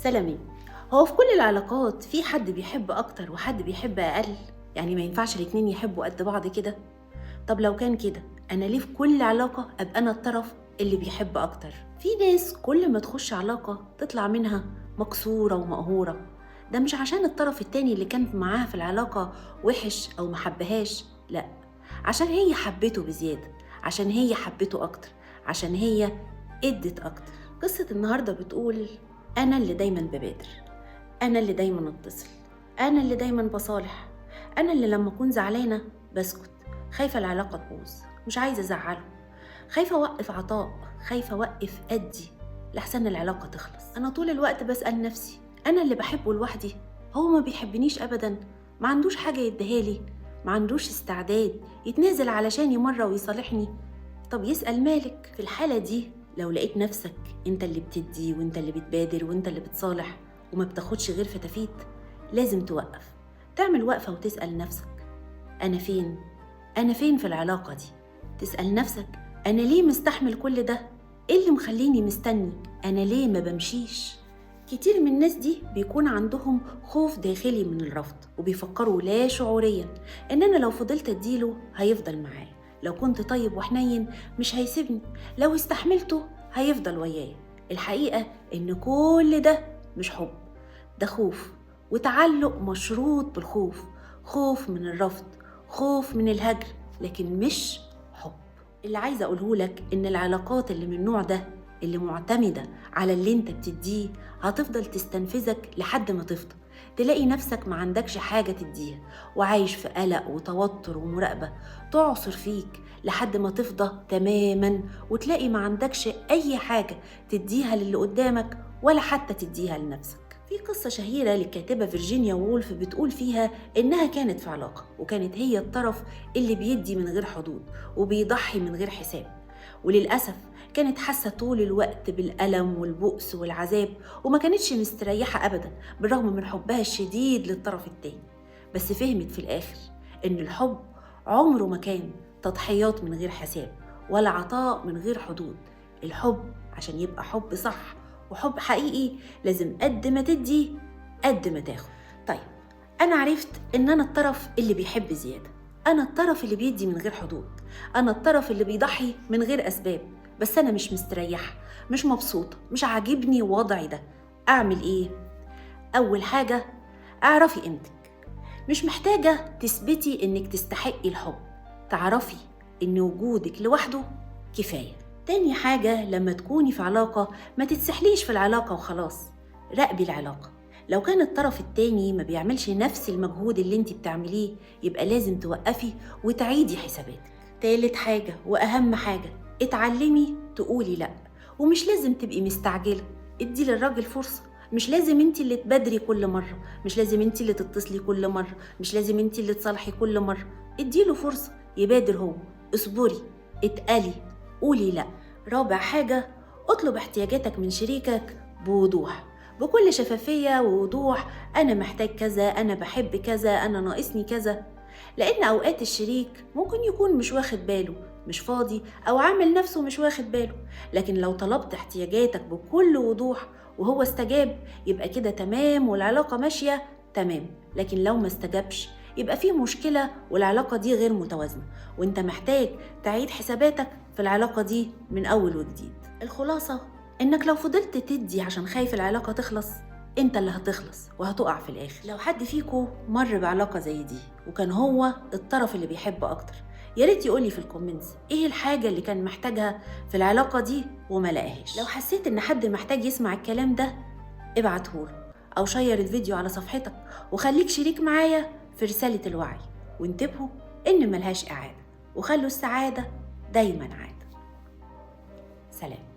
سلامي. هو في كل العلاقات في حد بيحب أكتر وحد بيحب أقل؟ يعني ما ينفعش الاتنين يحبوا قد بعض كده؟ طب لو كان كده، أنا ليه في كل علاقة أبقى أنا الطرف اللي بيحب أكتر؟ في ناس كل ما تخش علاقة تطلع منها مكسورة ومقهورة. ده مش عشان الطرف التاني اللي كان معاها في العلاقة وحش أو محبهاش، لأ، عشان هي حبته بزيادة، عشان هي حبته أكتر، عشان هي ادت أكتر. قصة النهاردة بتقول أنا اللي دايما ببادر، أنا اللي دايما أتصل، أنا اللي دايما بصالح، أنا اللي لما أكون زعلانة بسكت، خايفة العلاقة تبوظ، مش عايزة أزعله، خايفة أوقف عطاء، خايفة أوقف أدي لحسن العلاقة تخلص. أنا طول الوقت بسأل نفسي، أنا اللي بحبه لوحدي، هو ما بيحبنيش أبدا، ما عندوش حاجة يديهالي، ما عندوش استعداد يتنازل علشاني مرة ويصالحني. طب يسأل مالك؟ في الحالة دي لو لقيت نفسك انت اللي بتدي وانت اللي بتبادر وانت اللي بتصالح وما بتاخدش غير فتافيت، لازم توقف، تعمل وقفة وتسأل نفسك أنا فين؟ أنا فين في العلاقة دي؟ تسأل نفسك أنا ليه مستحمل كل ده؟ إيه اللي مخليني مستني؟ أنا ليه ما بمشيش؟ كتير من الناس دي بيكون عندهم خوف داخلي من الرفض، وبيفكروا لا شعوريا إن أنا لو فضلت أديله هيفضل معايا، لو كنت طيب وحنين مش هيسيبني، لو استحملته هيفضل ويايا. الحقيقة إن كل ده مش حب، ده خوف وتعلق مشروط بالخوف، خوف من الرفض، خوف من الهجر، لكن مش حب. اللي عايزة أقوله لك إن العلاقات اللي من النوع ده، اللي معتمدة على اللي انت بتديه، هتفضل تستنفذك لحد ما تفضل تلاقي نفسك ما عندكش حاجة تديها، وعايش في قلق وتوتر ومراقبة تعصر فيك لحد ما تفضى تماما، وتلاقي ما عندكش أي حاجة تديها للي قدامك ولا حتى تديها لنفسك. في قصة شهيرة للكاتبة فيرجينيا وولف بتقول فيها إنها كانت في علاقة، وكانت هي الطرف اللي بيدي من غير حدود وبيضحي من غير حساب، وللأسف كانت حاسة طول الوقت بالألم والبؤس والعذاب، وما كانتش مستريحة أبدا بالرغم من حبها الشديد للطرف التاني. بس فهمت في الآخر إن الحب عمره ما كان تضحيات من غير حساب ولا عطاء من غير حدود. الحب عشان يبقى حب صح وحب حقيقي لازم قد ما تدي قد ما تاخد. طيب أنا عرفت إن أنا الطرف اللي بيحب زيادة، أنا الطرف اللي بيدي من غير حدود، أنا الطرف اللي بيضحي من غير أسباب، بس أنا مش مستريحة، مش مبسوطة، مش عاجبني وضعي ده، أعمل إيه؟ أول حاجة أعرفي قيمتك. مش محتاجة تثبتي إنك تستحقي الحب، تعرفي إن وجودك لوحده كفاية. تاني حاجة لما تكوني في علاقة ما تتسحليش في العلاقة وخلاص، راقبي العلاقة. لو كان الطرف التاني ما بيعملش نفس المجهود اللي انت بتعمليه يبقى لازم توقفي وتعيدي حساباتك. تالت حاجة وأهم حاجة، اتعلمي تقولي لأ، ومش لازم تبقي مستعجلة، ادي للراجل فرصة. مش لازم انت اللي تبادري كل مرة، مش لازم انت اللي تتصلي كل مرة، مش لازم انت اللي تصالحي كل مرة، اديله فرصة يبادر هو. اصبري، اتقلي، قولي لأ. رابع حاجة، اطلب احتياجاتك من شريكك بوضوح، بكل شفافية ووضوح. أنا محتاج كذا، أنا بحب كذا، أنا ناقصني كذا. لأن أوقات الشريك ممكن يكون مش واخد باله، مش فاضي، أو عامل نفسه مش واخد باله، لكن لو طلبت احتياجاتك بكل وضوح وهو استجاب يبقى كده تمام والعلاقة ماشية تمام. لكن لو ما استجابش يبقى فيه مشكلة والعلاقة دي غير متوازنة، وانت محتاج تعيد حساباتك في العلاقة دي من أول وجديد. الخلاصة إنك لو فضلت تدي عشان خايف العلاقة تخلص، انت اللي هتخلص وهتقع في الآخر. لو حد فيكو مر بعلاقة زي دي وكان هو الطرف اللي بيحب أكتر، ياريت يقولي في ال comments ايه الحاجة اللي كان محتاجها في العلاقة دي وما لقاهاش. لو حسيت ان حد محتاج يسمع الكلام ده ابعتهوله او share الفيديو على صفحتك، وخليك شريك معايا في رسالة الوعي. وانتبهوا ان ملهاش إعادة، وخلوا السعادة دايما عادة. سلام.